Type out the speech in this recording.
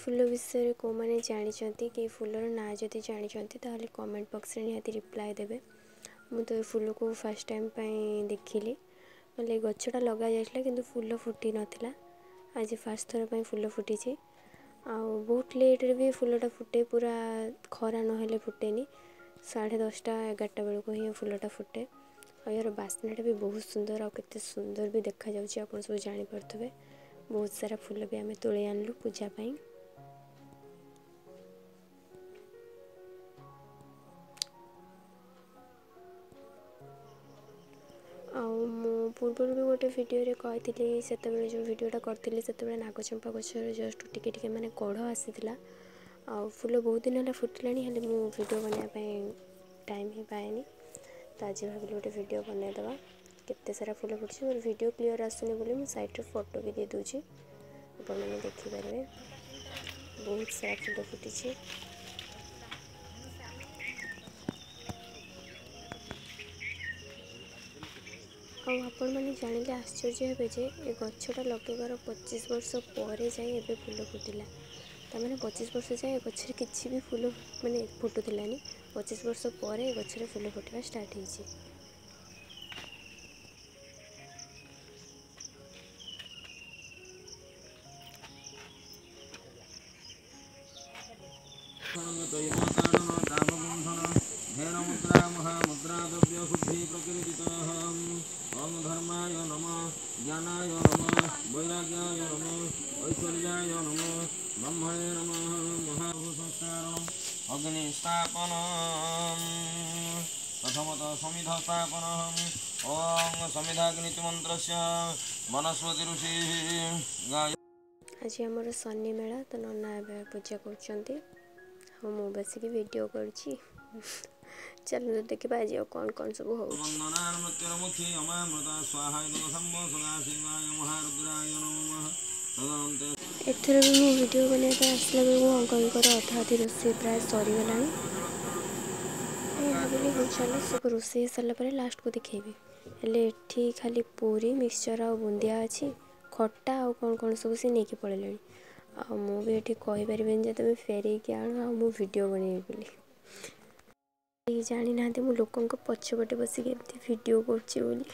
ଫୁଲ ବିଷୟରେ କେଉଁମାନେ ଜାଣିଛନ୍ତି କି, ଏ ଫୁଲର ନାଁ ଯଦି ଜାଣିଛନ୍ତି, ତାହେଲେ କମେଣ୍ଟ ବକ୍ସରେ ନିହାତି ରିପ୍ଲାଏ ଦେବେ। ମୁଁ ତ ଏ ଫୁଲକୁ ଫାର୍ଷ୍ଟ ଟାଇମ୍ ପାଇଁ ଦେଖିଲି। ମାନେ ଗଛଟା ଲଗାଯାଇଥିଲା କିନ୍ତୁ ଫୁଲ ଫୁଟି ନଥିଲା। ଆଜି ଫାର୍ଷ୍ଟ ଥର ପାଇଁ ଫୁଲ ଫୁଟିଛି। ଆଉ ବହୁତ ଲେଟ୍ରେ ବି ଫୁଲଟା ଫୁଟେ, ପୁରା ଖରା ନହେଲେ ଫୁଟେନି। 10:30, 11ଟା ବେଳକୁ ହିଁ ଫୁଲଟା ଫୁଟେ। ଆଉ ଏହାର ବାସ୍ନାଟା ବି ବହୁତ ସୁନ୍ଦର, ଆଉ କେତେ ସୁନ୍ଦର ବି ଦେଖାଯାଉଛି ଆପଣ ସବୁ ଜାଣିପାରୁଥିବେ। ବହୁତ ସାରା ଫୁଲ ବି ଆମେ ତୋଳି ଆଣିଲୁ ପୂଜା ପାଇଁ। ଆଉ ମୁଁ ପୂର୍ବରୁ ବି ଗୋଟେ ଭିଡ଼ିଓରେ କହିଥିଲି, ସେତେବେଳେ ଯେଉଁ ଭିଡ଼ିଓଟା କରିଥିଲି ସେତେବେଳେ ନାଗଚମ୍ପା ଗଛରେ ଜଷ୍ଟ ଟିକେ ଟିକେ ମାନେ କଢ଼ ଆସିଥିଲା, ଆଉ ଫୁଲ ବହୁତ ଦିନ ହେଲା ଫୁଟିଲାଣି, ହେଲେ ମୁଁ ଭିଡ଼ିଓ ବନେଇବା ପାଇଁ ଟାଇମ୍ ହିଁ ପାଏନି। ତ ଆଜି ଭାବିଲି ଗୋଟେ ଭିଡ଼ିଓ ବନେଇଦେବା। କେତେ ସାରା ଫୁଲ ଫୁଟିଛି। ମୋର ଭିଡ଼ିଓ କ୍ଲିଅର୍ ଆସୁନି ବୋଲି ମୁଁ ସାଇଡ଼୍ରେ ଫଟୋ ବି ଦେଇଦେଉଛି, ଆପଣମାନେ ଦେଖିପାରିବେ। ବହୁତ ସାରା ଫୁଲ ଫୁଟିଛି। ଆଉ ଆପଣମାନେ ଜାଣିଲେ ଆଶ୍ଚର୍ଯ୍ୟ ହେବେ ଯେ ଏ ଗଛଟା ଲଗେଇବାର 25 ବର୍ଷ ପରେ ଯାଇ ଏବେ ଫୁଲ ଫୁଟିଲା। ତାମାନେ 25 ବର୍ଷ ଯାଏ ଏ ଗଛରେ କିଛି ବି ଫୁଲ ମାନେ ଫୁଟୁଥିଲାନି। 25 ବର୍ଷ ପରେ ଏ ଗଛରେ ଫୁଲ ଫୁଟିବା ଷ୍ଟାର୍ଟ ହେଇଛି। धेनुमुद्रा महामुद्रा द्रव्यशुद्धि प्रकीर्तितः। ॐ धर्माय नमः, ज्ञानाय नमः, वैराग्याय नमः, ऐश्वर्याय नमः, ब्रह्मणे नमः। महासंस्कारणम् अग्निस्थापनम् प्रथमतः समिधस्थापनम्। ॐ समिधाग्निति मन्त्रस्य वनस्पति ऋषिः गाय। ଆଜି ଆମର ଶନି ମେଳା, ତ ନନା ଏବେ ପୂଜା କରୁଛନ୍ତି ଆଉ ମୁଁ ବସିକି ଭିଡ଼ିଓ କରୁଛି। ଚାଲନ୍ତୁ ଦେଖିବା ଆଜି ଆଉ କ'ଣ କ'ଣ ସବୁ ହେଉଛି। ମୃତ୍ୟୁର୍ମୁଖୀ ଅମାମୃତ ସ୍ୱାହା ଶମ୍ଭ ସଦାଶିବାୟ ମହାରୁଦ୍ରାୟ ନମଃ। ଏଥର ବି ମୁଁ ଭିଡ଼ିଓ ବନେଇବା ପାଇଁ ଆସିଲା ବେଳକୁ ଅଙ୍କଲଙ୍କର ଅଧା ଅଧି ରୋଷେଇ ପ୍ରାୟ ସରିଗଲାଣି। ମୁଁ ଭାବିଲି ହଉ ଚାଲ, ସବୁ ରୋଷେଇ ହେଇସାରିଲା ପରେ ଲାଷ୍ଟକୁ ଦେଖେଇବି। ହେଲେ ଏଠି ଖାଲି ପୁରୀ, ମିକ୍ସଚର୍ ଆଉ ବୁନ୍ଦିଆ ଅଛି, ଖଟା ଆଉ କ'ଣ କ'ଣ ସବୁ ସେ ନେଇକି ପଳେଇଲେଣି। ଆଉ ମୁଁ ବି ଏଠି କହିପାରିବିନି ଯେ ତୁମେ ଫେରେଇକି ଆଣ ଆଉ ମୁଁ ଭିଡ଼ିଓ ବନେଇବି ବୋଲି। କେହି ଜାଣିନାହାନ୍ତି ମୁଁ ଲୋକଙ୍କ ପଛପଟେ ବସିକି ଏମିତି ଭିଡ଼ିଓ କରୁଛି ବୋଲି।